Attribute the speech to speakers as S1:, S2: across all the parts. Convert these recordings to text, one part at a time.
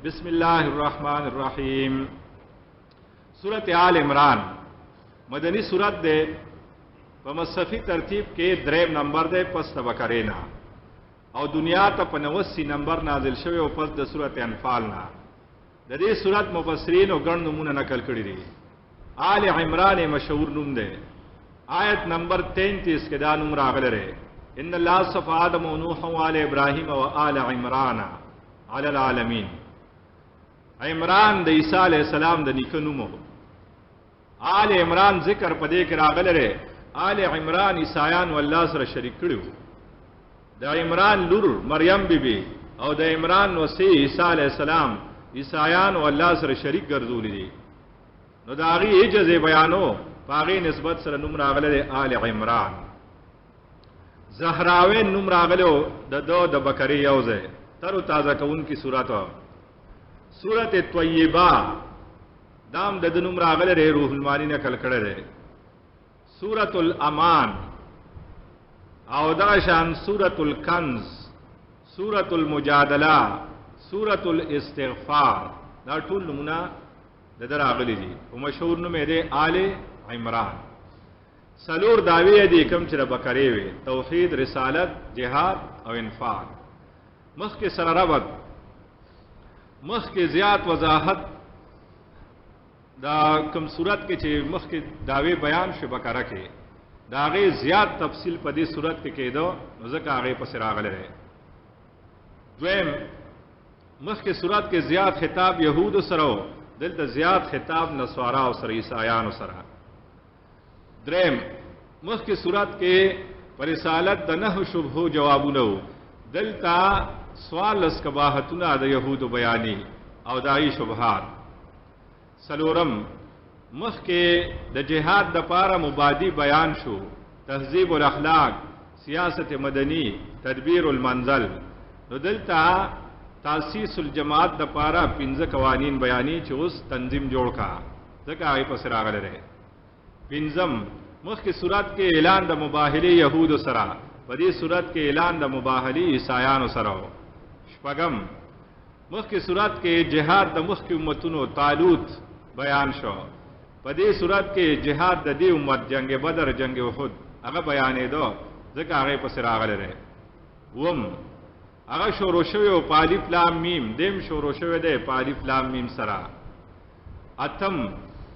S1: بسم الله الرحمن الرحیم. سورت آل عمران مدنی سورت ده، په مصحفي ترتیب کې دریم نمبر ده پس د بقرې نه، او دنیا ته په 89 نمبر نازل شوی او پس د سورت انفال نه. د دې سورت مفسرین او ګڼ نومونه نقل کړي دي. آل عمران مشهور نوم ده. آیت نمبر 33 کې دا نوم راغلی دی، ان الله صفا آدم و نوح و آل ابراهیم و آل عمران علی العالمین. عمران د عیسی علیه السلام د نیکه نوم و. آل عمران ذکر په دې کې راغلی دی. آل عمران عیسایان و الله سره شریک کړي وو. د عمران لور مریم بی بی او د عمران وسی عیسی علیه السلام عیسایان و الله سره شریک ګرځولي دي. نو د هغې عجز یې بیانو، په هغې نسبت سره نوم راغلی دی آل عمران. زهراوین نوم راغلی و د ده د بکرې یو ځای تر و تازه کوونکي صورت. سورت طیبه دام د ده نوم راغلی دی، روح المانی نقل کړی دی. سورت الامان او دغه شان سورت الکنز، سورت المجادله، سورت الاستغفار، دا ټول نومونه د ده راغلي دي. او مشهور نوم یې دی آل عمران. څلور دعوې دي کوم چې د بقرې وې، توحید، رسالت، جهاد او انفاق. مخکې سره ربط، مخکې زیات وضاحت دا کوم صورت کې چې مخکې دعوې بیان شوې بقره کې، د هغې زیات تفصیل په دې صورت کې کېده، نو ځکه هغې پسې راغلی دی. دویم، مخکې صورت کې زیات خطاب یهودو سره و، دلته زیات خطاب نصاراو سره، عیسایانو سره. دریم، مخکې صورت کې پر رسالت د 9 شبهو جوابونه وو، دلته 14 قباحتونه د یهودو بیاني او د هغې شبهات. څلورم، مخکې د جهاد دپاره مبادی بیان شو، تهذیب الاخلاق، سیاست مدني، تدبیر المنزل. نو دلته تاسیس الجماعت دپاره 5 قوانین بیاني چې اوس تنظیم جوړ کا، ځکه هغې پسې راغلی دی. پنځم، مخکې صورت کې اعلان د مباهلې یهودو سره، په دې صورت کې اعلان د مباهلې عیسایانو سره و. شپږم، مخکې صورت کې جهاد د مخکې امتونو طالوت بیان شو، په دې صورت کې جهاد د دې امت جنگ بدر، جنگ احد هغه بیانېدو، ځکه هغې پسې راغلی دی. اووم، هغه شروع شوی و په الف لام میم، دیم شروع شوی دی په الف لام میم سره. اتم،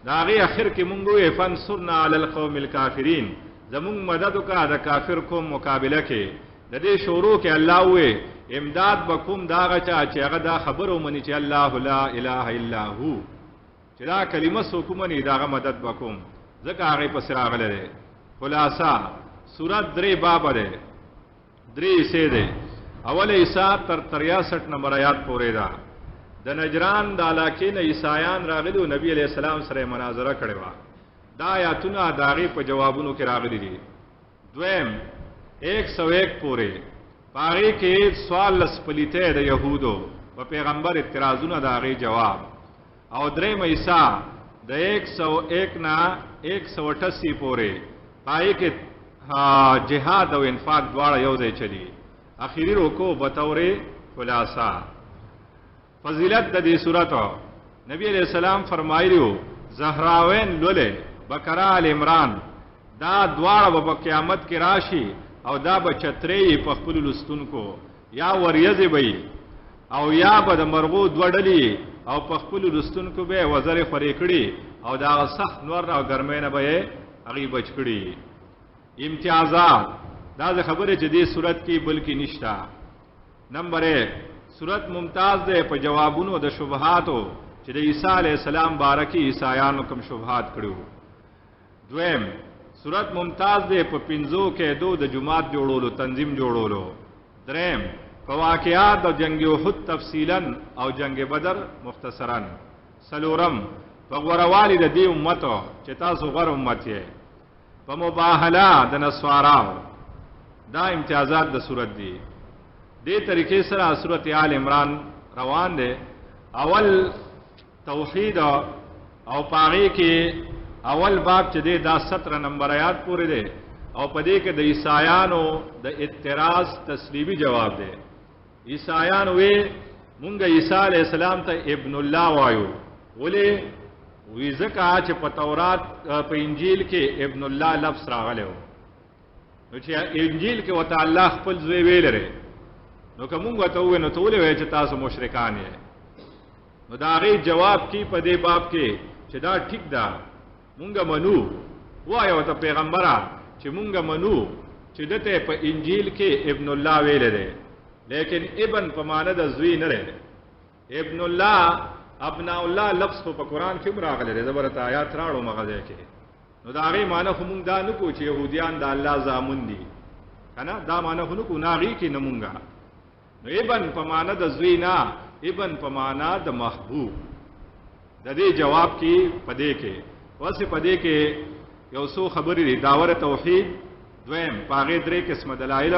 S1: د هغې اخر کې مونږ وویل فانصرنا علی القوم الکافرین، زمونږ مدد وکړه د کافر قوم مقابله کې. د دې شروع کې الله وویل امداد به کوم د هغه چا چې هغه دا خبره ومني چې الله لا اله الا هو، چې دا کلمه څوک ومني د هغه مدد به کوم، ځکه هغې پسې راغلی دی. خلاصه، سورت 3 بابه دی، 3 حصې دی. اوله حصه تر 63 نمبر آیات پورې ده. د نجران د علاقې نه عیسایان راغلي او نبی علیه السلام سره یې مناظره کړې وه. دا آیاتونه د هغې په جوابونو کې راغلي دي. دویم، 101 پورې په هغې کې 14 پلیتۍ د یهودو په پیغمبر اعتراضونه د هغې جواب. او دریم حصه د 101 نه 188 پورې په هغې کې جهاد او انفاق دواړه یو ځای چلی. اخیری رکوع بطور خلاصه. فضیلت د دې سورت، نبی علیہ السلام فرمایلی وو زهراوین لولې بقره آل عمران دا دواړه به په قیامت کې راشي او دا به چترې یې په خپلو لوستونکو، یا وریځې به یې او یا به د مرغو دوه ډلې یې او په خپلو لوستونکو به یې وزرې خورې کړي او د هغه سخت نور او ګرمۍ نه به یې هغوی بچ کړي. امتیازات، دا د خبرې چې دې صورت کې بل کې نشته. نمبر 1، صورت ممتاز دی په جوابونو د شبهاتو چې د عیسی علیه السلام باره کې عیسایانو کوم شبهات کړي وو. دویم، صورت ممتاز دی په 5 قیدو د جومات جوړولو، تنظیم جوړولو. دریم، په واقعات د جنگ احد تفصیلا او جنگ بدر مختصرا. څلورم، په غوروالي د دې امت چې تاسو غوره امت یې، په مباهله د نصاراو. دا امتیازات د صورت دي. دې طریقې سره سورت آل عمران روان دی. اول توحید او پاغې کې اول باب چې دی دا 17 نمبر آیات پورې دی، او په دې کې د عیسایانو د اعتراض تسلیمي جواب دی. عیسایان وی مونږ عیسی علی السلام ته ابن الله وایو، ولې؟ وی ځکه چې په تورات په انجیل کې ابن الله لفظ راغلی و، نو چې انجیل کې ورته الله خپل زوی ویلی دی، نو که مونږ ورته ووایو نو ته ولې وایې چې تاسو مشرکان یې؟ نو د هغې جواب کې په دې باب کې چې دا ټیک ده، مونږ منو، وایه ورته پیغمبره چې مونږ منو چې ده ته په انجیل کې ابن الله ویلی دی، لیکن ابن په معنی د زوی نه دی. ابن الله ابناء الله لفظ خو په قرآن کې هم راغلی دی، زه به درته آیات راوړم هغه ځای کې. نو د هغې معنی خو مونږ دا نه کوو چې یهودیان د الله زامن دي، که نه دا معنی خو نه کوو، نه هغې کې نه مونږه. نو ابن په معنی د زوی نه، ابن په معنی د محبوب. د دې جواب کې په دې کې واسه په دې کې یو څو خبرې دي. داور توحید، دویم په هغې درې قسمه دلایل،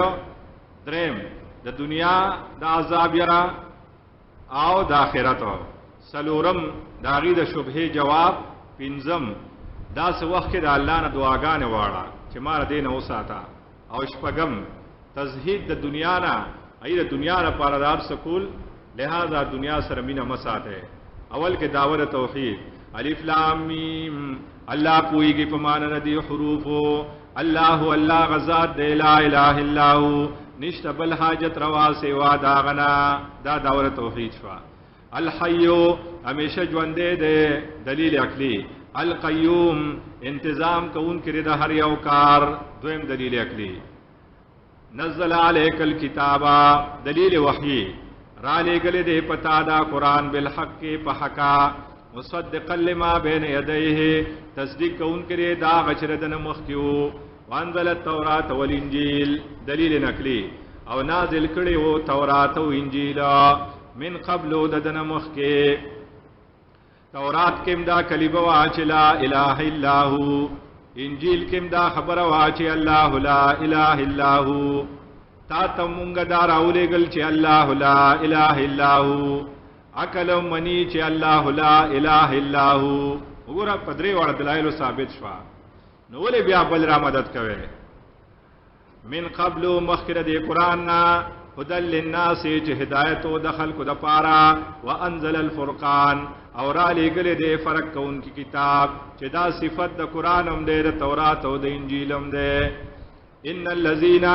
S1: دریم د دنیا د عذاب یره او د آخرت، څلورم د هغې د شبهې جواب، پنځم داسې وخت کې د الله نه دعاګانې واړه چې ما له دې نه وساته، او شپږم تزهید د دنیا نه، ای د دنیا لپاره د هر څه کول، لہذا دنیا سره مینه مه ساته. اول کې دعوه د توحید، الف لام میم، الله پوهېږي په معنی د دې حروفو، الله الله غزاد دی، لا اله الا هو، نشته بل حاجت روا سوا د هغه نه. دا دعوه د توحید شوه. الحی همیشه ژوندی دی، دلیل عقلي. القیوم انتظام کوونکی دی د هر یو کار، دویم دلیل عقلي. نزل علیک الکتاب، دلیل وحی، را لېږلی دی په تا دا قرآن بالحق په حقا، مصدقا لما بین یدیه، تصدیق کوونکی دی دا هغه چې د ده نه مخکې وو. وانزل التورات والانجیل، دلیل نقلی، او نازل کړی وو تورات او انجیل من قبل د ده نه مخکې. تورات کې هم دا کلمه وه چې لا اله الا هو، انجیل کې هم دا خبره وه چې الله لا اله الا هو. تا ته مونږ دا راولېږل چې الله لا اله الا هو، عقل مني چې الله لا اله الا هو. وګوره په درې واړه دلایلو ثابت شوه، نو ولې بیا بل را مدد کوي؟ من قبل مخکې د دې قرآن نه، هدى للناس چې هدایت او د خلکو د پاره، وانزل الفرقان او را لېږلی دی فرق کوونکی کتاب، چې دا صفت د قرآن هم دی، د تورات او د انجیل هم دی. ان الذین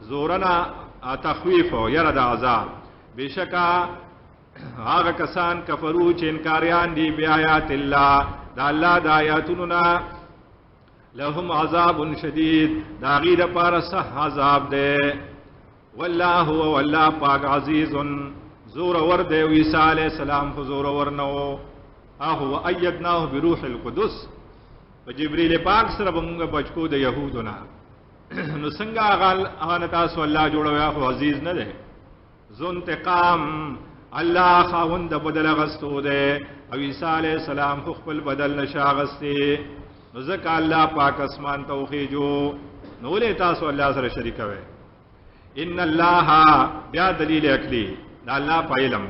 S1: زورنا تخویف او یره د عذاب، بېشکه هغه کسان کفرو چې انکاریان دي بیاات الله، د الله د آیاتونو نه، لهم عذاب شدید، د هغوی دپاره سخت عذاب دی. والله والله پاک عزیز زور ور دی، عیسی علیه السلام خو زور ور نه و، هغه وایدناه بروح القدس، په جبرئیل پاک سره به مونږ بچ کو د یهودو نه. نو څنګه هغه نه تاسو الله جوړوي؟ خو عزیز نه دی. ذو انتقام، الله خاوند بدل غستو دی، او عیسی علیه السلام خو خپل بدل نشه اخیستی، نو ځکه الله پاک اسمان ته وخیجو. نو ولې تاسو الله سره شریکوئ؟ ان الله، بیا دلیل عقلی د الله په علم،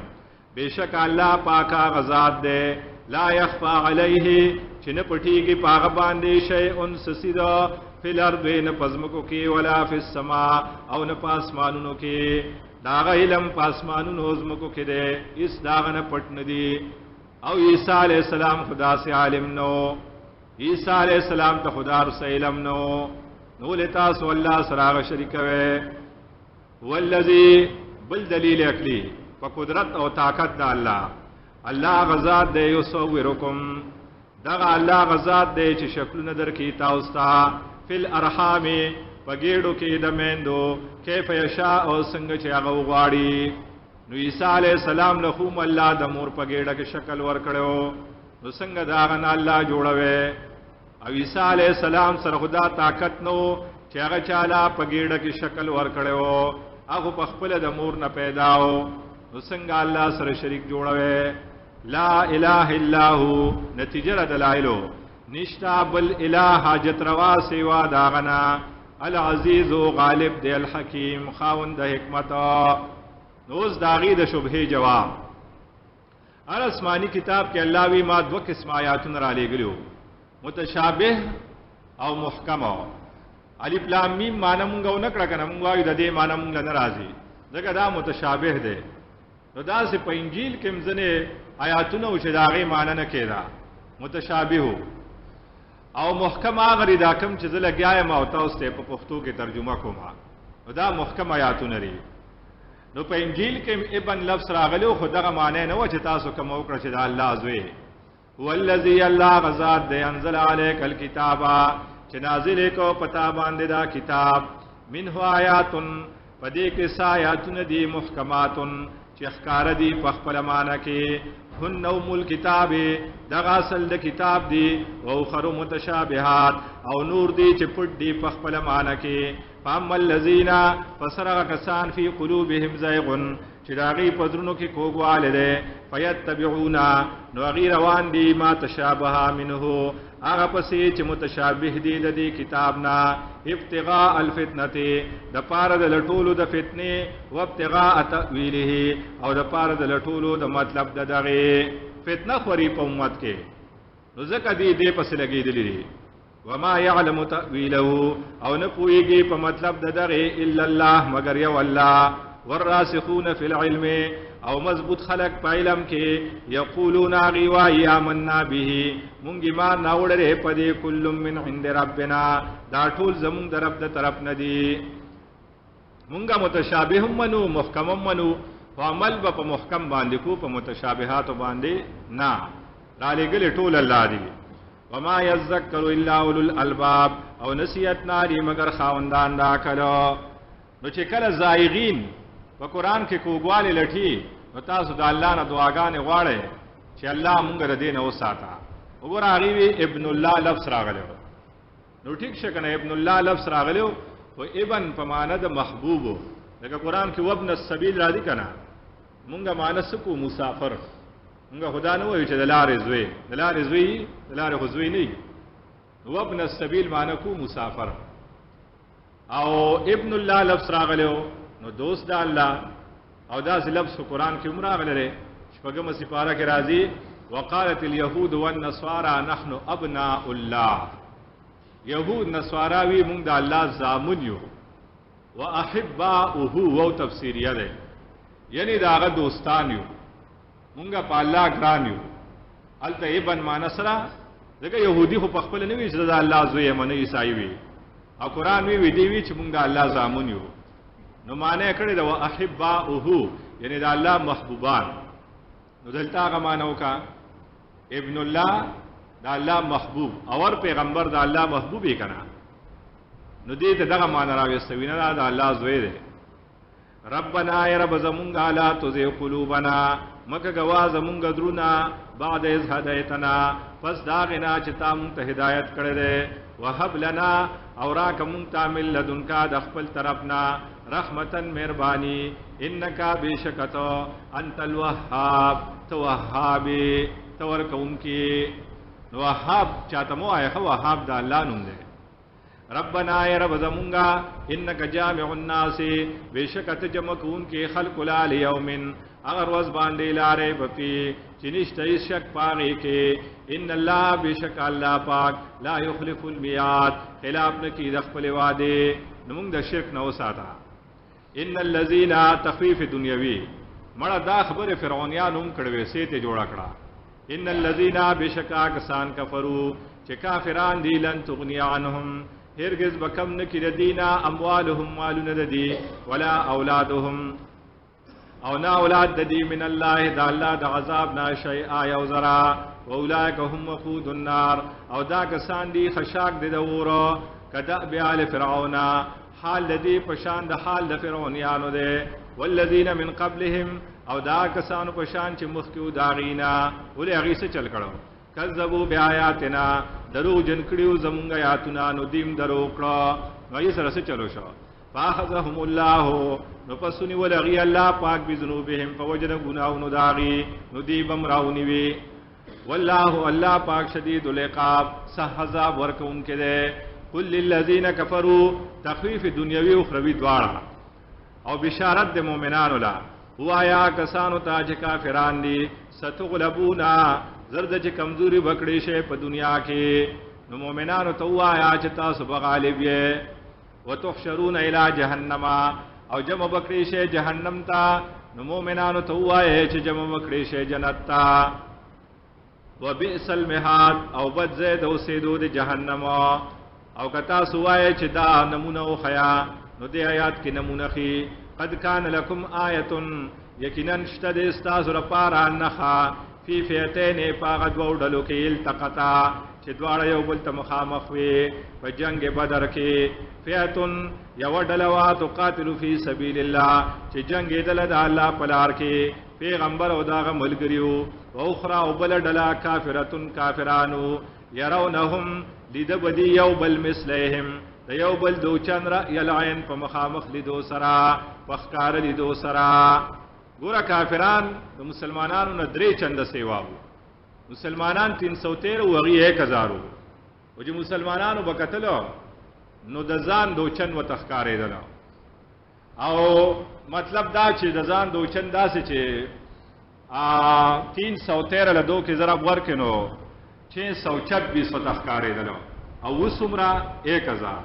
S1: بېشک الله پاک هغه ذات دی، لا یخفا علیه چې نه پټیږي په هغه باندې شیء څه څیز، فی الارض نه په ځمکو کې، ولا فی السما او نه په اسمانونو کې. د هغه علم په اسمانونو او ځمکو کې دی، هیڅ د هغه نه پټ نه دی. او عیسی علیه السلام خو داسې عالم نه و، عیسی علیه السلام ته خو د هر څه علم نه و، نو ولې تاسو الله سره هغه شریکوئ؟ والذي، بل دلیل عقلی په قدرت او طاقت د الله، الله هغه ذات دی یصورکم، دغه الله هغه ذات دی چې شکلونه درکوي تاسو ته، فی الارحام په ګېډو کې د میندو، کیف یشاء او څنګه چې هغه وغواړي. نو عیسی علیه السلام له هم الله د مور په ګېډه کې شکل ورکړو، نو څنګه د هغه نه الله جوړوي؟ او عیسی علیه السلام سره خدا طاقت نو چې هغه چاله په ګېډه کې شکل ورکړو، هغه په خپله د مور نه پیدا و، نو څنګه الله سره شریک جوړوي؟ لا اله الا هو، نتیجه د دلایلو، نشتا بل اله حاجت روا سوا د هغه نه، العزیز غالب دی، الحکیم خاوند د حکمت. نو اوس د هغې د شبهې جواب، هر آسماني کتاب کې الله وی ما دوه قسمه آیاتونه را لېږلي وو، متشابه او محکم. الف لام میم معنی مونږ ونه کړه که نه، مونږ وایو د دې معنی مونږ له نه راځي، ځکه دا متشابه دی. نو داسې په انجیل کې هم ځینې آیاتونه وو چې د هغې معنی نه کېده، متشابه. او محکم هغه دي دا کوم چې زه لګیا یم او تاسو ته په پښتو کې ترجمه کوم، نو دا محکم آیاتونه دي. نو په انجیل کې ابن لفظ راغلی خو دغه معنی نه وه چې تاسو کومه وکړه چې د الله زوی. هو الذي الله غزاد دی انزل عليك الكتاب چې نازل کو پتا باندې دا کتاب، منه آیات پدې کې آیاتونه دي محکمات چې ښکاره دي په خپل معنی کې، هن ام الكتاب دغه اصل د کتاب دی، او اخر متشابهات او نور دي چې پټ دي په خپل معنی کې. فاما الذين فسرغ کسان فی قلوبهم زیغ چې د هغې په زړونو کې کوږوالی دی، فیتبعون نو هغوی روان دي ما تشابه منه هغه پسې چې متشابه دي د دې کتاب نه، ابتغاء الفتنة دپاره د لټولو د فتنې، وابتغاء تأویله او دپاره د لټولو د مطلب د دغې. فتنه خوري په امت کې، نو ځکه دې دې پسې لګېدلي دي. وما يعلم تأویله او نه پوهېږي په مطلب د دغې الا الله مګر یو الله. والراسخون فی العلم او مضبوط خلق په علم کې، یقولون هغوی وایي آمنا به مونږ ایمان راوړی په دې، کل من عند ربنا دا ټول زمونږ د رب د طرف نه دي. مونږه متشابه هم منو محکم هم منو، خو عمل به په محکم باندې کو، په متشابهاتو باندې نه. رالیږلی ټول الله دي. وما یذکر الا اولو الالباب او نصیحت نه لري مګر خاوندان د عقل. نو چې کله زائغین په قرآن کې کوږوالی لټي، نو تاسو د الله نه دعاګانې غواړئ چې الله مونږ د دې نه وساته. وګوره هغې وی ابن الله لفظ راغلی و، نو ټیک شه که نه، ابن الله لفظ راغلی و خو ابن په معنی د محبوب و، لکه قرآن کې وابن السبیل راځي که نه. مونږ معنی څه کوو؟ مسافر. مونږ خدا نه وایو چې د لارې زوی، د لارې زوی، د لارې خو زوی نه وي. وابن السبیل معنی کوو مسافر. او ابن الله لفظ راغلی و نو دوست د الله، او داسې لفظ په قرآن کې هم راغلی دی، شپږمه سپاره کې راځي وقالت اليهود والنصارى نحن ابناء الله. یهود نصارا وی مونږ د الله زامن یو، واحباؤه وو تفسیریه ده، یعنی د هغه دوستان یو، مونږ په الله ګران یو. هلته ابن معنی سره ځکه یهودي خو په خپله نه وي چې د الله زوی یم، نه عیسایي وي، او قرآن وی وی دی وی چې مونږ د الله زامن یو، نو معنی یې کړې ده واحباؤه یعنی د الله محبوبان. نو دلته هغه معنی وکړه ابن الله د الله محبوب، او هر پیغمبر د الله محبوب یې که نه، نو دې ته دغه معنی راویستوي، نه دا د الله زوی دی. ربنا یا رب زمونږ لا تزغ قلوبنا مکه ګوا زمونږ درونه بعد اذ هدیتنا پس د هغې نه چې تا مونږ ته هدایت کړی دی، وهب لنا او راکه مونږ ته من لدنک د خپل طرف نه رحمتا مهرباني، انک بېشکه ته انت الوهاب ته وهاب یې، ته ورکوونکی. نو وهاب چاته مه وایه، ښه وهاب د الله نوم دی. ربنا یا رب زمونږه انک جامع الناس بېشکه ته جمع کوونکی خلقو له لیوم هغه ورځ باندې لا ریب فی چې نشته هېڅ شک په هغې کې، ان الله بېشکه الله پاک لا یخلف المیعاد خلاف نه کوي د خپلې وعدې. نو موږ د شرک نه وساته. ان الذین تخفیف دنیوي، مړه دا خبرې فرعونیانو هم کړې وې، سې ته جوړه کړه. ان الذین بېشکه کسان کفرو چې کافران دي، لن تغنی عنهم هرگز به کم نه کړي د دوی نه اموالهم مالونه د دوی، ولا اولادهم او نه اولاد د دوی، من الله د الله د عذاب نه شیئا یو ذره، واولئک هم وقود النار او دا کسان دي خشاک دي د اور، کدأب آل فرعون حال د دې په شان د حال د فرعونیانو دی، والذین من قبلهم او دا کسانو په شان چې مخکې وو د هغوی نه. ولې هغوی څه چل کړو؟ کذبوا بآیاتنا دروغجن کړي وو زمونږ آیاتونه، نو دوی هم دروغ کړه، نو هغوی سره څه چلو شو؟ فاخذهم الله نو پس ونیول هغوی الله پاک بذنوبهم په وجه د ګناهونو د هغوی، نو دوی به هم راونیوي. والله الله پاک شدید العقاب سخت عذاب ورکوونکی دی. قل للذین کفروا تخفیف دنیوي او اخروي دواړه، او بشارت د مؤمنانو له وایا کسانو ته چې کافران دي، ستغلبون زر د چې کمزوري وکړي شي په دنیا کې، نو مؤمنانو ته وایا چې تاسو به غالب یې. وتحشرون الی جهنم او جمع بکړي شي جهنم ته، نو مؤمنانو ته ووایه چې جمع وکړې شي جنت ته. وبئس المهاد او بد ځای د اوسېدو د جهنم. او که تاسو وایئ چې دا نمونه وښیه نو دې آیات کې نمونه ښي. قد کان لکم آیة یقینا شته دی ستاسو لپاره نښه فی فئتین په هغه دوو ډلو کې التقطا چې دواړه یو بل ته مخامخ وي په جنګ بدر کې. فئة یوه ډله وه تقاتل فی سبیل الله چې جنګېدله د الله په لار کې، پیغمبر او د هغه ملګري وو. واخرى او بله ډله کافرة کافرانو یرونهم لیده به دي یو بل مثلهم د یو بل دوچن رأی العین په مخامخ لیدو سره، په ښکاره لیدو سره. ګوره کافران د مسلمانانو نه درې چنده سیوا وو، مسلمانان 313 وو، هغوی 1000 وو. او چې مسلمانانو به کتلو نو د ځان دوچن ورته ښکارېدله. او مطلب دا چې د ځان دوچن داسې چې 313 له دوه کې ضرب ورکړې نو 626 ورته ښکارېدله. او اوس څومره؟ 1000.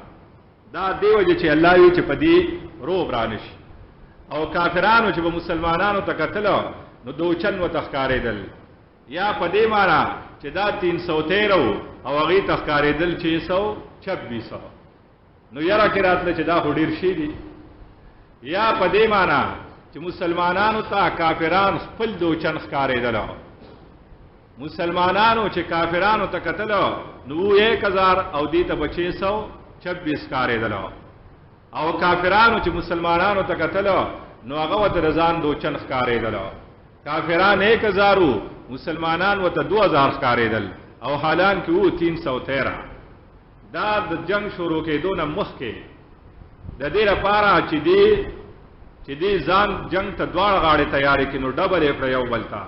S1: دا دې وجې چې الله وي چې په دې روب رانه شي. او کافرانو چې به مسلمانانو ته کتلو نو دوچن ورته ښکارېدل، یا په دې معنا چې دا 313 وو او هغې ته ښکارېدل 626. نو یره کې راتله چې دا خو ډېر شی دي. یا په دې معنا چې مسلمانانو ته کافران خپل دوچن ښکارېدل. مسلمانانو چې کافرانو ته کتل نو 1000 او دې ته به 626 ښکارېدل. او کافرانو چې مسلمانانو ته کتل نو هغه ورته د ځان دوچن ښکارېدل. کافران 1000 وو، مسلمانان ورته 2000 ښکارېدل، او حالان کې وو 313. دا د جنگ شروع کېدو نه مخکې د دې لپاره چې دې ځان جنگ ته دواړه غاړې تیارې کړي نو ډبل یې کړه یو بل ته.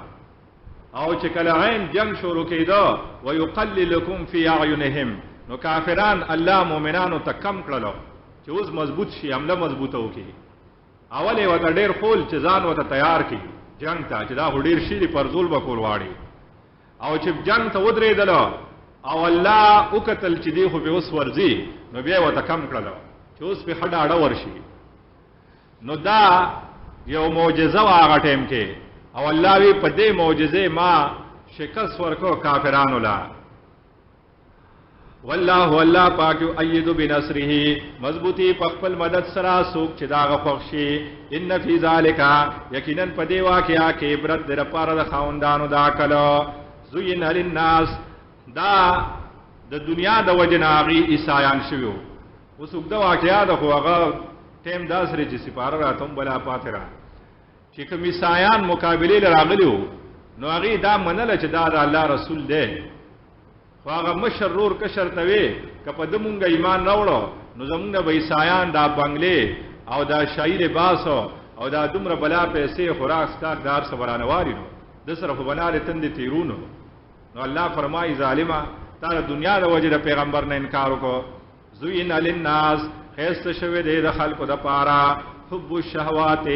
S1: او چې کله عین جنگ شروع کېده ویقللکم فی اعینهم، نو کافران الله مؤمنانو ته کم کړلو چې اوس مضبوط شي، حمله مضبوطه وکړي. اول یې ورته ډېر خول چې ځان ورته تیار کړي جنگ ته، چې دا خو ډېر شي دي، پرزول به کول غواړي. او چې جنگ ته ودرېدلو او الله وکتل چې دی خو به اوس ورځي، نو بیا یې ورته کم کړلو چې اوس پرې ښه ډاډه ورشي. نو دا یو معجزه وه هغه ټایم کې، او الله وی په دې معجزې ما شکست ورکو کافرانو له. والله والله پاک یؤید بنصره مضبوطی په خپل مدد سره څوک چې داغه خوښ شي. ان فی ذلک یقینا په دې واقعا کې عبرت دی لپاره د خاوندانو د عقل. زین للناس دا د دنیا د وجې نه هغوی عیسایان شوي وو. اوس اوږده واقعا ده، خو هغه ټایم داسې دی چې سپاره راته هم بلا پاتې را چې کوم عیسایان مقابلې له راغلي وو نو هغوی دا منله چې دا د الله رسول دی، خو هغه مشر رور کشر ته وی که په ده مونږ ایمان راوړو نو زمونږ نه به عیسایان دا بنګلې او دا شاهي لباس او دا دومره بلا پیسې خوراک څښاک دا هر څه به رانه واري، نو ده سره خو به نارې تندې تېرونو. نو الله فرمایي ظالمه تا د دنیا د وجې د پیغمبر نه انکار وکړو. زین للناس ښایسته شوی دی د خلکو دپاره حب الشهوات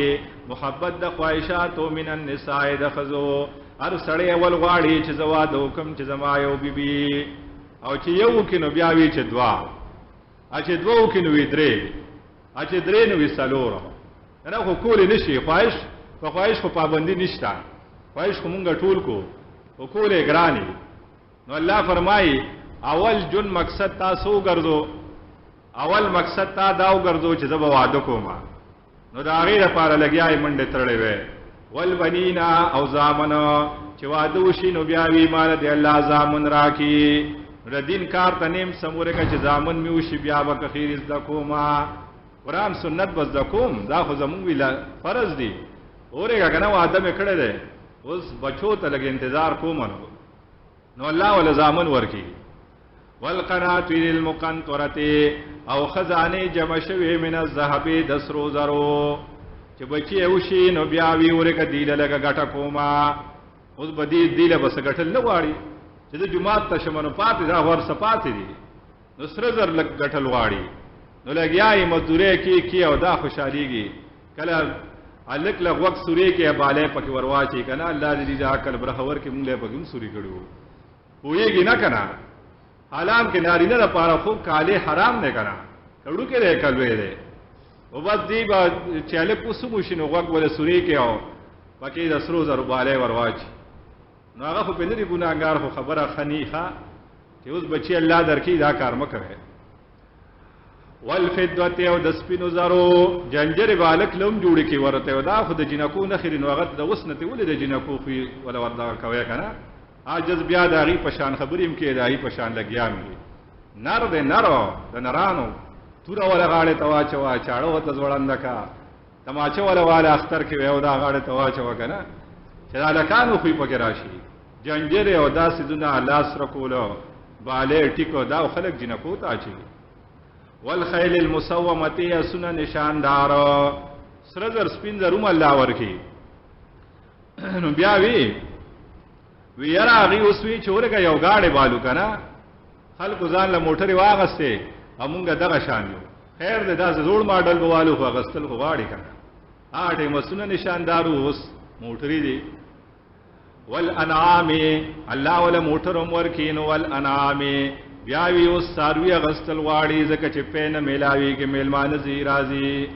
S1: محبت د خواهشاتو من النساء د ښځو. هر سړی اول غواړي چې زه واده وکړم چې زما یو بیبي، او چې یو وکړي نو بیا وي چې دوه، چې دوه وکړي نو وي درې، چې درې نو وي څلور. نه خو کولی نه شي، خواهش په خواهش خو پابندي نشته، خواهش خو مونږ ټول کو، خو کولی ګران. نو الله فرمایي اول جون مقصد تاسو وګرځو، اول مقصد تا دا وګرځو چې زه به واده کوم، نو د هغې لپاره لګیا یې منډې تړلې وې. والبنینا او زامن چې واده وشي نو بیا وي ماله دې الله زامن راکړي. نو د دین کار ته نیم سم ورکه چې زامن مې وشي بیا به که خیر زده کوم، قرآن سنت به زده کوم، دا خو زموږ ویله فرض دی. اورېږه که نه واده مې کړی دی، اوس بچو ته لږ انتظار کوم. نو الله وله زامن ورکړي. والقناطیر المقنطرة او خزانې جمع شوې من الذهب د سرو زرو چې بچي یې وشي نو بیا وي ورکه دیله لږه ګټه کومه. اوس به دې دیله به څه ګټل نه غواړي چې زه جومات ته شم نو پاتې دا خو هر څه پاتې دي، نو سره زر لږ ګټل غواړي. نو لګیا یې مزدورۍ کې کې او دا خوشحالېږي. کله هلک له غوږ سورې کې بالۍ پکې ورواچوي که نه الله دې دې عقل برخه ورکړي، مونږ له یې پکې هم سوري کړي وو، پوهېږي نه که نه. حالان کې نارینه لپاره خو کالې حرام دی که نه، که وړوکی دی که لوی دی، او بس دی به چې هلک اوس هم وشي نو غوږ وله سورې کې او پکې د سرو زرو بالې ورواچي. نو هغه خو په لري ګناهګار خو خبره خني ښه چې اوس بچي الله درکې دا کار مه کوي. والفضة او د سپینو زرو جنجرې به هلک له هم جوړې کړي ورته، دا خو د جینکو نښې دي، نو هغه د اوس نه ترې ولې د جینکو خوی وله ورته کوی که نه؟ عاجز بیا د هغې په شان خبرې هم کوي، د هغې په شان لګیا هم وي. نر دی نر، د نرانو توره وله غاړې ته واچوه، چاړه ورته ځوړنده کړه، تماچه وله واله اختر کې وی او دا غاړې ته واچوه که نه، چې د هلکانو خوی پکې راشي. جنجرې او دا څیزونه لاس رکولو بالې ټیکو دا خلک جینکو ته اچوي. والخیل المسومة اسونه نشاندار، سره زر سپین زر هم الله ورکړي. نو بیا وی وی یاره هغې اوس وی چې ورګه یو ګاډی بالو که نه، خلکو ځان له موټرې واغستې او مونږ دغه شان یو، خیر دی داسې زوړ ماډل به والو، خو اغستل خو غواړي که نه. هغه ټایم اسونه نشاندار وو، اوس موټرې دي. والانعام الله ولا موټر هم ورکړي. نو والانعام بیا وی اوس څاروي اغستل غواړي، ځکه چې پی نه میلاویږي، میلمانه ځي راځي،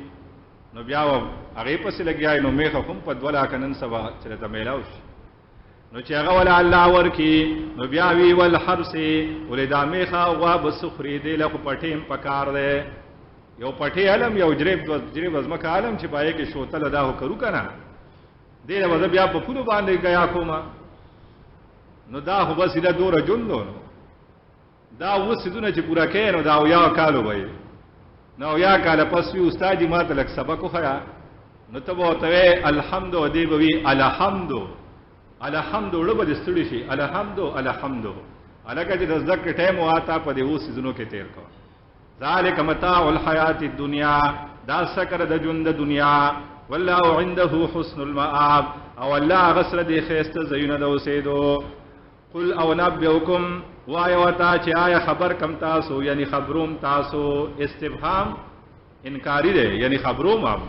S1: نو بیا هغې پسې لګیا، نو میخه هم په 2 لاکه نن سبا چې راته میلاو شي. نو چې هغه ولا الله ورکړي، نو بیا وی والحرث ولې دا میخه او غوا به څه خوري، دې له خو پټې هم پکار دی، یو پټې علم یو جریب دوه جریب ځمکه علم چې په هغې کې شوتله دا خو کرو که نه، دې له به زه بیا په پولو باندې ګیا کوم. نو دا خو بس دا دوره ژوند و، نو دا اووه څیزونه چې پوره کوې نو دا 70 کالو به یې، نو 70 کاله پس وي استاد جي ما ته لږ سبق وښیه، نو ته به ورته وایې الحمد، او دی به وي الحمد الحمد، اوړه به دې ستړي شي الحمد الحمد. هلکه چې د زده کړې ټایم و تا په دې اوو څیزونو کې تېر کړه. ذلک متاع الحیات الدنیا، دا سکر د ژوند د دنیا. والله عنده حسن المآب، او الله هغه سره دې ښایسته ځایونه د اوسېدو. قل او نبئکم، وایه ورته چې آیا خبر کم تاسو، یعنی خبروم تاسو، استفهام انکاری دی، یعنی خبروم هم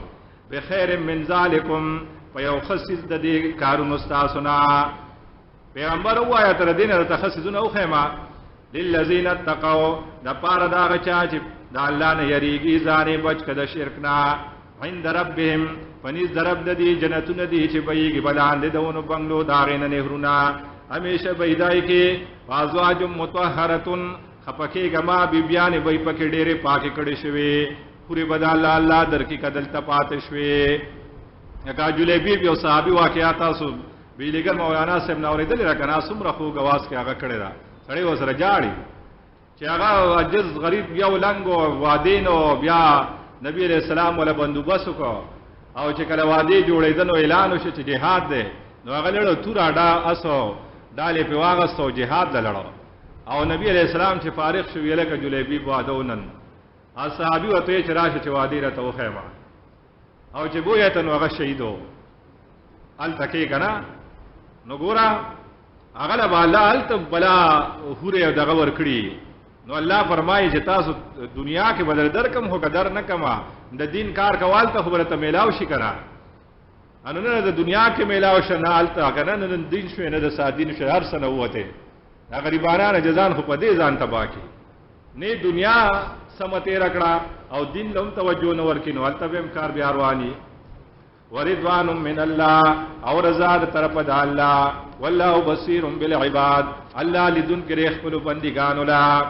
S1: بخیر من ذالکم، په یو ښه څیز د دې کارونو ستاسو نه. پیغمبر ووایه تر دې نه درته ښه څیزونه وښیم. للذین اتقوا، د پاره د هغه چا چې د الله نه یریږي، ځان یې بچ کړه د شرک نه. عند ربهم، په نزد د رب د دې جنتونه دي چې بهیږي به لاندې د ونو بنګلو د هغې نه نهرونه، همیشه به یې دای کې. وازواج مطهرة، خفه کېږه ما، بیبیانې به یې پکې ډېرې پاکې کړې شوې، پورې به د الله الله درکې که دلته پاتې شوې. لکه جلیبیب یو صحابي واقعه تاسو بیلګر مولانا صاحب نه اورېدلې ده که نه، څومره خوږ اواز کې هغه کړې ده، سړی ورسره ژاړي چې هغه عاجز غریب یو لنګ وادې، نو بیا نبی علیہ السلام ولا بندوبست وکړو، او چې کله وادې جوړېده نو اعلان وشو چې جهاد دی، نو هغه لړو توره ډا اسو ډالې پې واغسته او جهاد له لړو. او نبی علیہ السلام چې فارغ شو ویې لکه جلیبیب واده ونن، صحابي ورته ویې چې راشه چې وادې راته وښیمه، او چې بویه ته نو هغه شهید و هلته کې که نه. نو ګوره هغه له به الله هلته بلا هورې او دغه ورکړي. نو الله فرمایي چې تاسو دنیا کې به درکم، خو که در نه کمه د دین کار کوه هلته خو به درته میلاو شي که نه. نو نه د دنیا کې میلاو شه، نه هلته که نه، نه دین شوې نه د سادین شوې، هر څه نه ووتې. دا غریبانان جزان خو په دې ځان تباه کړي، نه دنیا سمه تېره کړه او دین له هم توجه نه ورکړي، نو هلته به هم کار بیا رواني. ورضوان من الله، او رضا د طرف د الله. والله بصیر بالعباد، الله لیدونکی دی خپلو بندګانو له.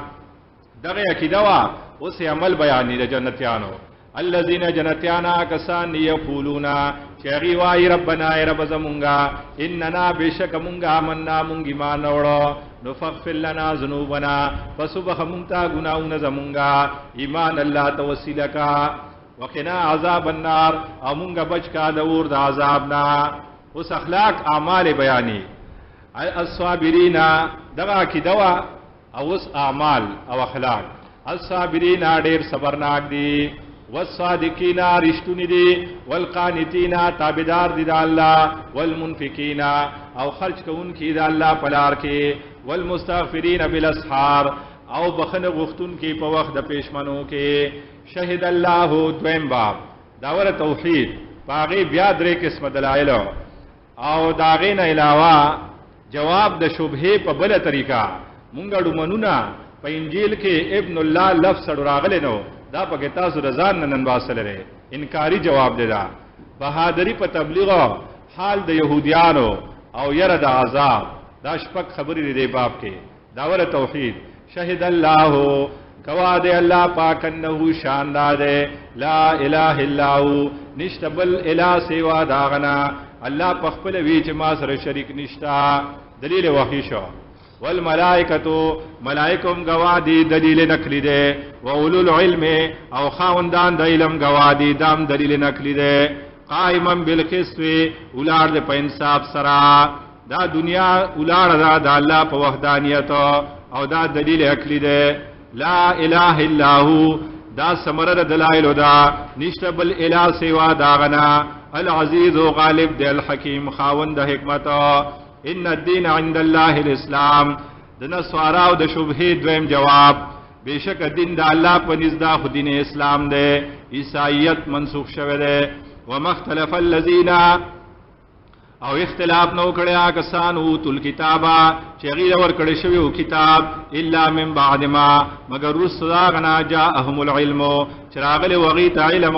S1: دغه عقیده وه، اوس یې عمل بیانوي د جنتیانو. الذین جنتیانا کسان یقولون چې هغوی وایي ربنا ای رب زمونږه، اننا بېشکه مونږ آمنا مونږ ایمان راوړو، نو فاغفر لنا ذنوبنا، پس وبخښه مونږ ته ګناهونه زمونږه، ایمان الله ته وسیله کا. وقنا عذاب النار، او مونږ بچ کا د اور د عذاب نه. اوس اخلاق اعمال بیانې. الصابرین، دغه عقیده وه، او اوس اعمال او اخلاق. الصابرین ډېر صبرناک دي، والصادقین رښتوني دي، والقانتین تابعدار دي د الله، والمنفقین او خرج کوونکي د الله په لار کې، والمستغفرین بالاسحار او بخښنه غوښتونکي په وخت د پېشمنو کې. شهد الله، دویم باب داور توحید، په هغې بیا درې قسمه دلایل، او د هغې نه علاوه جواب د شبهې په بله طریقه. مونږ ډومنونه په انجیل کې ابن الله لفظ سره راغلی، نو دا پکې تاسو د ځان نه ننباسلی دی، انکاري جواب دی. دا بهادری په تبلیغ، حال د يهوديانو او یره د عذاب. دا شپږ خبرې دی باب کې. داور توحید. شهد الله، گواه دی الله پاک، انه شان ده، لا اله الا هو، نشته بل اله سوا داغنا. الله پخپل وی چې ما سره شریک نشتا. دلیل وحی شو. والملائکتو، ملائکم گواه دی، دلیل نقلی دی. و اولو العلم، او خاوندان د علم گواه دی، دام دلیل نقلی دی. قائما بالقسط، ولار د په انصاف سره. دا دنیا ولاړه ده د الله په وحدانیت، او دا دلیل عقلی دی. لا اله الا هو، دا سمره د دلایل دا، نشته بل اله سوا داغنا. العزیز غالب دی، الحکیم خاوند د حکمت. ان الدین عند الله الاسلام. د نصارا او د شبهه دویم جواب. بشک دین د الله په نزد دا خو دین اسلام دی، عیسائیت منسوخ شوی دی. ومختلف الذین، او اختلاف نو کړی کسان اوتل کتابا چې غیر ور کړی شوی او کتاب، الا من بعد ما، مگر رسوا غنا، جاءهم العلم، چراغل وغی ته علم،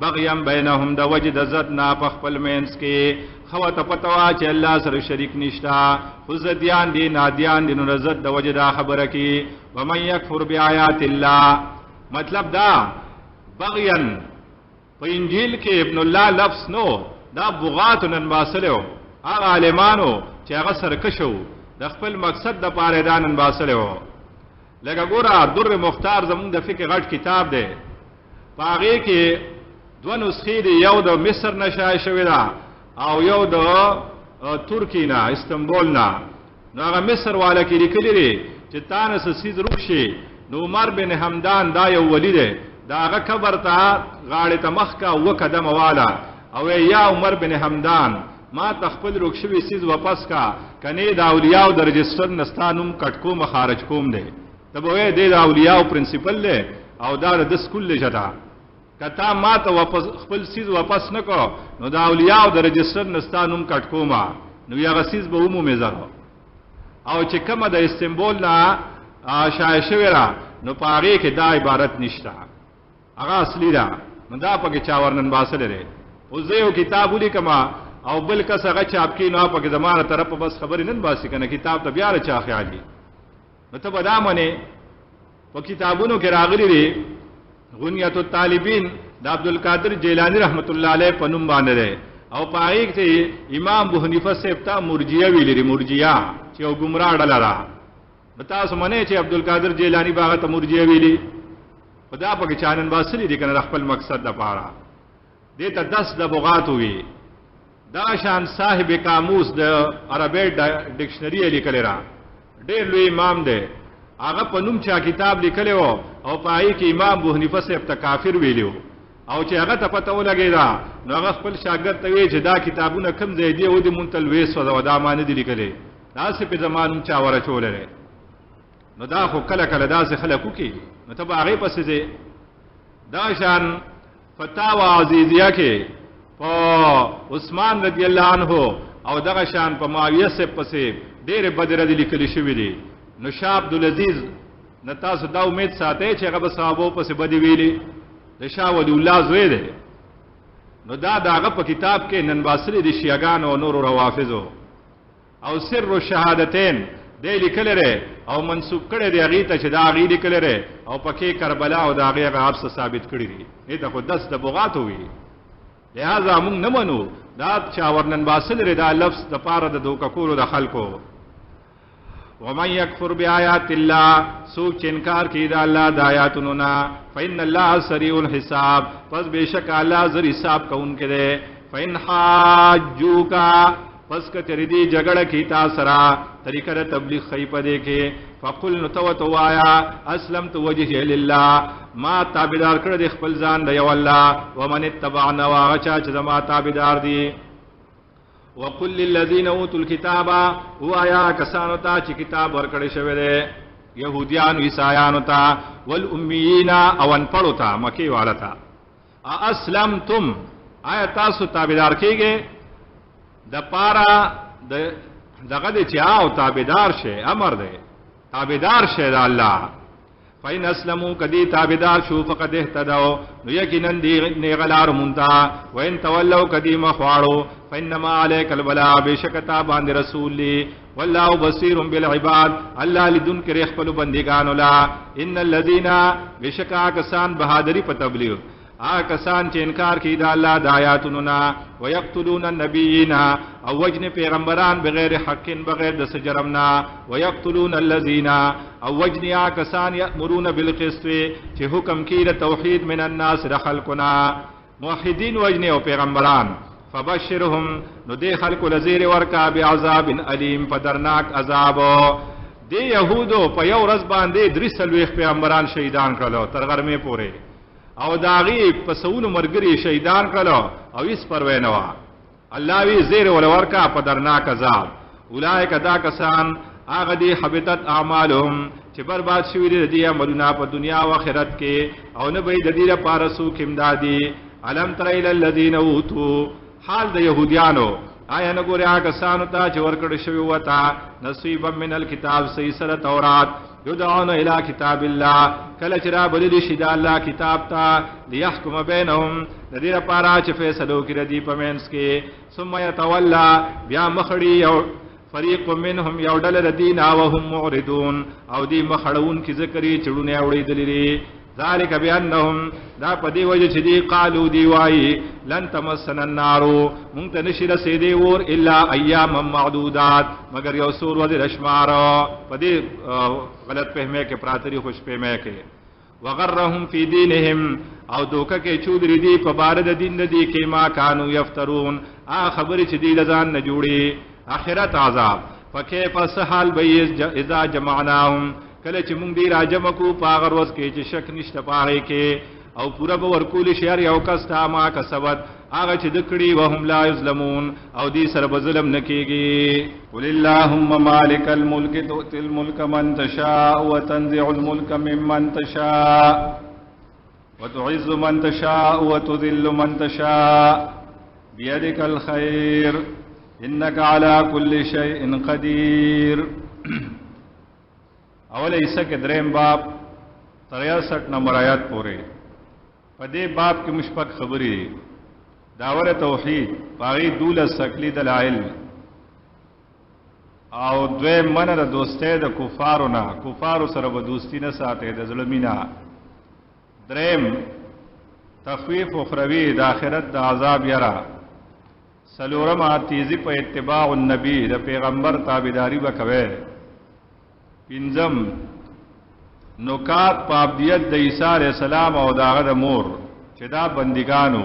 S1: بغیم بینهم، د وجد زدنا په خپل مینس کې. خو ته پتوا چې الله سره شریک نشتا، خو زدیان دی نادیان دی، نو رزد د وجد خبره کی. ومن یکفر بیاات الله، مطلب دا بغین په انجیل کې ابن الله لفظ نو، دا بغات نن باسلو، هغه عالمانو چې هغه سرکشو د خپل مقصد د پاره دا نن باسلو. لکه ګوره در مختار زمونږ د فقه غټ کتاب دی، پاغه کې دوه نسخې دی، یو د مصر نه شایع شوې ده او یو د ترکی نه، استنبول نه. نو هغه مصر والا کې لیکلي دي چې تانه څه څیز روک شي، نو عمر بن حمدان دا یو ولی دی، دا هغه قبر ته غاړې ته مخ کا اووه قدمه واله، او یا عمر بن حمدان ما ته خپل روک شوی څیز واپس کا، کنې د اولیاو د رجسټر نه ستا نوم کټ کوم، خارج کوم دی. ته به وایې دی د اولیاو پرنسپل دی او دا د سکول دی شته. که تا ما ته واپس خپل څیز واپس نه کړو، نو د اولیاو د رجسټر نه ستا نوم کټ کوم. نو هغه څیز به ومومې زر. او چې کومه د استنبول نه شایع شوې ده، نو په هغې کې دا عبارت نشته، هغه اصلي ده. نو دا پکې چا ورنن باسلی دی. اوس زه یو کتاب ولیکم او بل کس هغه چاپ کړي، نو پکې زما له طرفه بس خبرې نن باسي که نه، کتاب ته بیا له چا خیال وي. نو ته به دا منې په کتابونو کې راغلي دي، غنیت الطالبین د عبدالقادر جیلانی رحمت الله علیه په نوم باندې دی، او په هغې کې امام ابو حنیفه صاحب ته مرجیه ویلي دي، مرجیه چې یو ګمراه ډله ده. نو تاسو منئ چې عبدالقادر جیلانی به هغه ته مرجیه ویلي؟ خو دا پکې چا نن باسلي دي که نه د خپل مقصد دپاره. دې ته دس د بغات وي. دا شان صاحب قاموس د عربی ډکشنری یې لیکلی را، ډېر لوی امام دی، هغه په نوم چا کتاب لیکلی و او په هغې کې امام ابو حنیفه صاحب ته کافر ویلی و. او چې هغه ته پته ولګېده، نو هغه خپل شاګرد ته ویل چې دا کتابونه کوم ځای دي، او دې مونږ ته لوی سوځوه، دا ما نه دي لیکلی، داسې پې زما نوم چا ورچولی دی. نو دا خو کله کله داسې خلک وکړي، نو ته به هغې پسې ځې. دا شان فتاوا عزیزیه کې په عثمان رضی الله عنه او دغه شان په معاویه صاحب پسې ډېرې بدې ردې لیکلې شوې دي. نو شاه عبدالعزیز نه تاسو دا امید ساتئ چې هغه به صحابو پسې بدې ویلي؟ د شاه ولی الله زوی دی. نو دا د هغه په کتاب کې نن باسلي دي شیعګانو او نورو روافضو. او سر الشهادتین دی لیکلی دی او منسوب کړی دی هغې ته چې دا هغې لیکلی دی، او پکې کربلا او د هغې هغه هر څه ثابت کړي دي. دې ته خو دس د بغاتو وي. لہذا موږ نه منو دا چا ورنن باسلی دی دا لفظ دپاره د دوکه کولو د خلکو. ومن یکفر بیاات الله، څوک چې انکار کوي د الله د آیاتونو نه، فإن الله سریع الحساب، پس بېشکه الله زر حساب کوونکی دی. فإن حاجوک، پس که چېرې دې جګړه کوي تا سره، طریقه د تبلیغ ښیي په دې کې، فقل، نو ته ورته ووایه، اسلمت وجهي لله، ما تابعدار کړی دی خپل ځان د یو الله، ومن اتبعنا، او هغه چا چې زما تابعدار دي. وقل للذین اوتوا الکتاب، ووایا کسانو ته چې کتاب ورکړی شوی دی، یهودیانو عیسایانو ته، والامیین او انپړو ته، مکې والا ته، اسلمتم، آیا تاسو تابعدار کیږئ د پاره د دغه دی چې آو تابعدار شئ، امر دی تابعدار شئ د الله. فإن اسلموا کدی تابعدار شو فقد اهتدوا، نو یقینا دی نیغلار مونتا. وإن تولوا کدی مخواړو فإنما عليك البلاء، بشکتا باندې رسول لی. والله بصیر بالعباد، الله لدن کې خپل بندگانو لا. ان الذين بشکا کسان بہادری په تبلیغ، آ کسان چې انکار کوي د الله د آیاتونو نه، ويقتلون النبیین، او وجن پیغمبران بغیر حق بغیر د سجرم نه، ويقتلون الذین، او وجن آ کسان یأمرون بالقسط چې حکم کوي د توحید من الناس د خلقنا، موحدین وجن او پیغمبران. فبشرهم، نو دې خلکو لزیر ورکا بعذاب الیم، پدرناک عذاب. دې يهودو په یو ورځ باندې 43 پیغمبران شهیدان کړل تر غرمې پورې، او داغي په سونو مرګري شهیدان کړل او هیڅ پروا نه وه. الله وی زیر ول ورکا په درناک عذاب. اولئک دا کسان هغه دي حبطت اعمالهم چې برباد شوي دي د دې عملونه په دنیا او آخرت کې، او نه به د دې لپاره څوک امدادي. الم تر الی الذین اوتوا، حال د يهودیانو، آیا نه ګورې هغه کسانو ته چې ورکړل شوي وته نصیبا من الکتاب، صحیح سره تورات، یدعون الی کتاب الله، کله چې را بللی شي د الله کتاب ته، لیحکم بینهم، د دې لپاره چې فیصله وکړي د دې په منځ کې. ثم یتولی، بیا مخړي یو فریق منهم، یو ډله د دین، وهم معرضون، او دې مخړونکي ذکرې چې ړونه اورېدلي دي. ذالک بانهم، دا په دې وجه چې دی قالو دی وایي لن تمسنا النار، مونږ ته نشي رسېدی اور الا ایاما معدودات، مګر یو څو ورځې د شمار. په دې غلط فهمۍ کې پراته دي، خوش فهمۍ کې. وغرهم فی دینهم، او دوکه کې چودري دي په باره د دین د دې کې، ما کانو یفترون، هغه خبرې چې دی له ځان نه جوړي. آخرت عذاب. فکیف سحال به اذا جمعناهم، کله چې مونږ دی راجمع کو په هغه ورځ کې چې شک نشته په هغې کې، او پوره به ورکول شي هر یو کس ته ما کسبت، هغه چې ده کړي، وهم لا یظلمون، او دې سره به ظلم نه کېږي.
S2: قل اللهم مالک الملک تؤتي الملک من تشاء وتنزع الملک ممن تشاء وتعز من تشاء وتذل من تشاء بيدك الخير إنك على كل شيء قدير.
S1: اول حصہ کې دریم باب 63 نمبر آیات پورې. په دې باب کې مشپک خبرې دي. داور توحید پاغي 12 عقلي دلایل، او دویم منه د دوستۍ د کفارو نه، کفارو سره به دوستی نه ساتي د زړه مینه. دریم تخویف اخروی د آخرت د عذاب یره. څلورم تیزی په اتباع النبی، د پیغمبر تابعداري به کوي. پنځم نکات په عبدیت د عیسی علیه السلام او د هغه د مور چې دا بندګانو.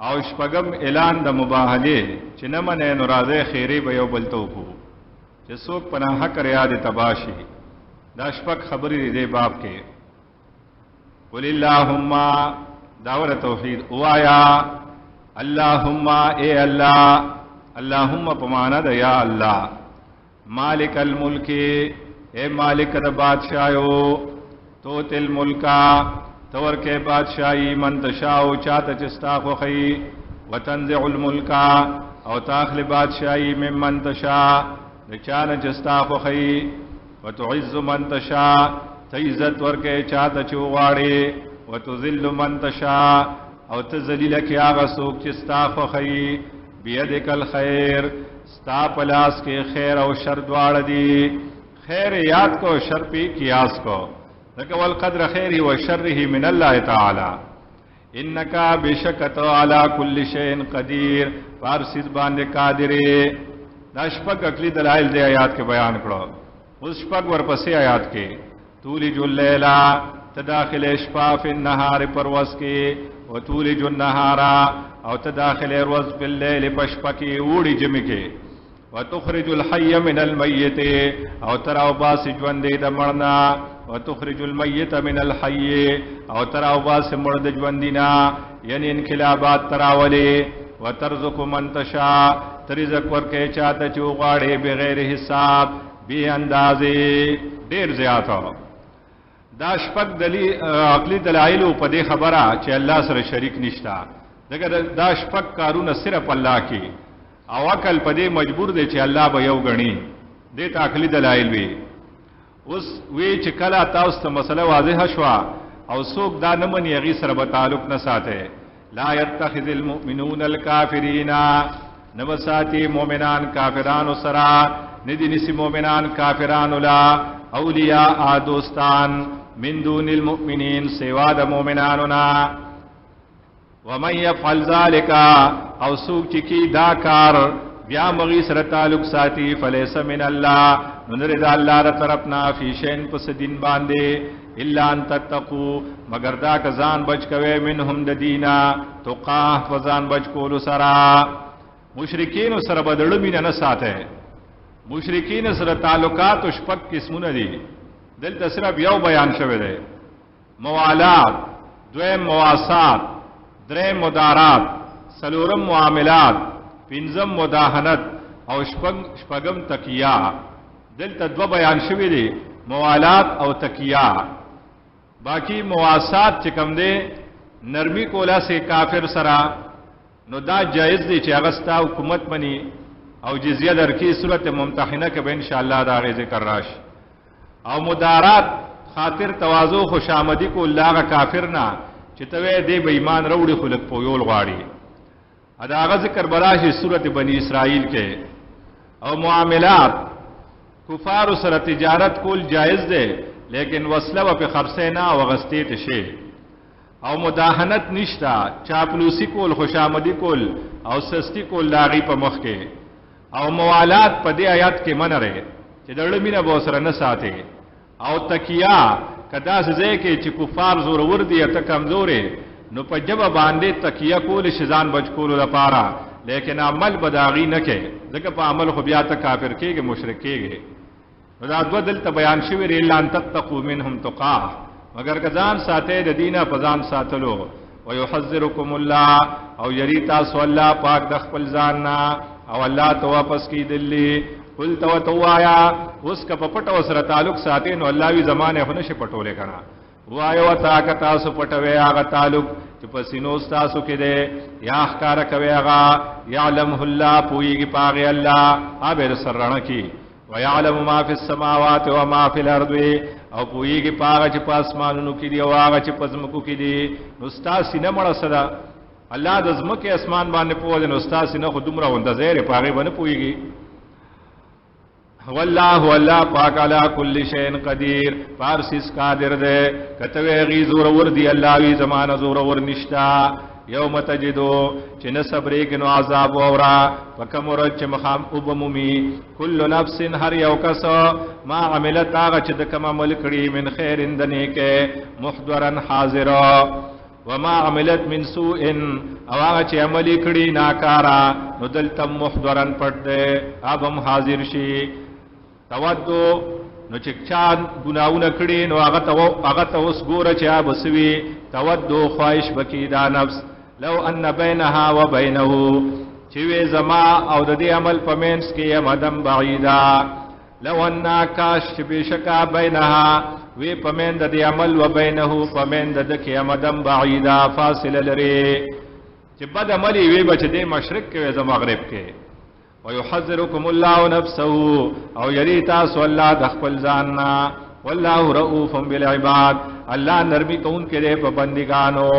S1: او شپږم اعلان د مباهلې چې نه منې نو راځئ خیرې به یو بل ته وکړو، چې څوک په ناحق ریا دې تباه شي. دا شپږ خبرې دي دې باب کې. قل اللهم، داور توحید اوایا، اللهم اے الله، اللهم په معنا د یا الله، مالک الملک اے مالک د بادشاہو، توت الملک تور کې بادشاہي، من تشاء چاته چې ستا خوښي، وتنزع الملک او تاخلي بادشاہي، ممن تشاء د چا نه چې ستا خوښي، وتعز من تشاء ته عزت ورکې چاته چې وغواړې، وتذل من تشاء او ته ذلیله کې هغه څوک چې ستا خوښي، بيدک الخير ستا په لاس کې خیر او شر دواړه دي. خیر یاد کو، شر پی قیاس کو، ځکه والقدر خیره و شره من الله تعالی. انک بشکت علی کل شیء قدیر، هر څیز باندې قادر. دا شپږ عقلي دلایل دی آیات کې بیان کړو. اوس شپږ ورپسې آیات کې تولج اللیل، تداخل شپه فی النهار پر ورځ کې، وتولج النهار او تداخل ورځ په لیل په شپه کې، وړي جمع کې، وتخرج الحي من الميت او تراو باس ژوندې د مړنا، وتخرج الميت من الحي او تراو باس مړ د ژوندینا، یعنی انقلابات تراولې، وترزق من تشاء ترزق ورکې چاته چې وغواړې بغیر حساب بی اندازې، ډیر زیات. دا شپږ دلیل عقلي دلایل په دې خبره چې الله سره شریک نشته. دغه دا شپږ کارونه صرف الله کې، او عقل په دې مجبور دی چې الله به یو غني. دې ته عقلي دلایل وي. اوس وی چې کله تاسو ته مسله واضحه شوه او څوک دا نه مني هغې سره به تعلق نه ساتئ. لا يتخذ المؤمنون الكافرين، نه به ساتي مؤمنان کافرانو سره، نه دي نیسي مؤمنان کافرانو لا اولیاء دوستان من دون المؤمنین سوا د مؤمنانو نه. ومن يفعل ذلك، او څوک چې کی دا کار بیا مغي سره تعلق ساتي، فلیس من الله، نو نه د الله تر طرف نه فی شین پس دین باندې، الا ان تتقو، مگر دا که ځان بچ کوي منهم د دینا تقاه، په ځان بچ کولو سره. مشرکین سره به د مینه نه ساته. مشرکین سره تعلقات شپږ قسمونه دي، دلته صرف یو بیان شوی دی. موالات، دویم مواسات، دریم مدارات، څلورم معاملات، پنځم مداهنت، او شپږم تکیه. دلته دوه بیان شوي دي، موالات او تکیه. باقی مواسات چې کوم دی نرمي کولا سي کافر سره، نو دا جایز دی چې هغه ستا حکومت مني او جزیه درکې. صورت ممتحنه کې به انشاءالله دا هغې ذکر راشي. او مدارات خاطر تواضع خوشامدي کول هغه کافر نه چې ته وایې دی به ایمان راوړي خو لږ پویول غواړي، دا هغه ذکر به راشي سورت بني اسرائیل کې. او معاملات، کفارو سره تجارت کول جایز دی، لیکن وسله به پې خرڅی نه او اغستې ته شي. او مداهنت نشته، چاپلوسی کول، خوشامدي کول او سستی کول د هغې په مخ کې. او موالات په دې آیات کې منع دی چې د زړه مینه به ورسره نه ساتې. او تکیه که داسې ځای کې چې کفار زورور دي ته کمزورې، نو په ژبه باندې تکیه کولی شي ځان بچ کولو لپاره، لیکن عمل به د هغې نه کوې، ځکه په عمل خو بیا ته کافر کېږې، مشرک کېږې. نو دا دوه دلته بیان شوي دي، الا ان تتقوا منهم تقاه، مګر که ځان ساتئ د دینه په ځان ساتلو. ویحذرکم الله، او یری تاسو الله پاک د خپل ځان نه، او الله ته واپس کېدلی. قل ته ورته ووایه، اوس که په پټه ورسره تعلق ساتې نو الله وي زمانه خو نه شي پټولی که نه. ووایه ورته که تاسو پټوئ هغه تعلق چې په سینو ستاسو کې دی یا ښکاره کوئ هغه، یعلمه الله، پوهېږي په هغې الله، هغه به درسره رڼه کړي. ویعلم ما فی السماوات و ما فی الارض، او پوهېږي په هغه چې په اسمانونو کې دي او هغه چې په ځمکو کې دي. نو ستا سینه مړه څه ده؟ الله د ځمکې اسمان باندې پوه دی، نو ستا سینه خو دومره غونده ځای دی، په هغې به نه پوهېږي. والله الله پاک علی کل شیء قدیر، پار سیس قادر دی. کته وی غی زور ور دی، الله وی زمانه زور ور نشتا. یوم تجدو، چې نه صبرې کې نو عذاب واورا، په کوم ورځ چې مخام وبمومي کل نفس، هر یو کس، ما عملت، هغه چې د کوم عمل کړي، من خیر د نیکه، محضرا حاضر، وما عملت من سوء، او هغه چې عمل کړي ناکارا، نو دلته محضرا پټ دی، هغه هم حاضر شي. تودو، نو چې چا ګناهونه کړي نو هغه ته اوس ګوره چې هغه به څه وي. تودو، خواهش به کړي دا نفس، لو ان بینها وبینه، چې وې زما او د دې عمل په منځ کې امدا بعیدا. لو ان، کاش چې بېشکه بینها، وی په منځ د دې عمل، وبینه، په منځ د ده کې امدا بعیدا، فاصله لري، چې بد عمل یې وي به چې دې مشرق کې وي زه مغرب کې. ويحذركم الله نفسه، او یری تاسو الله د خپل ځان نه، والله رؤوف بالعباد، الله نرمي کوونکی دی په بندګانو.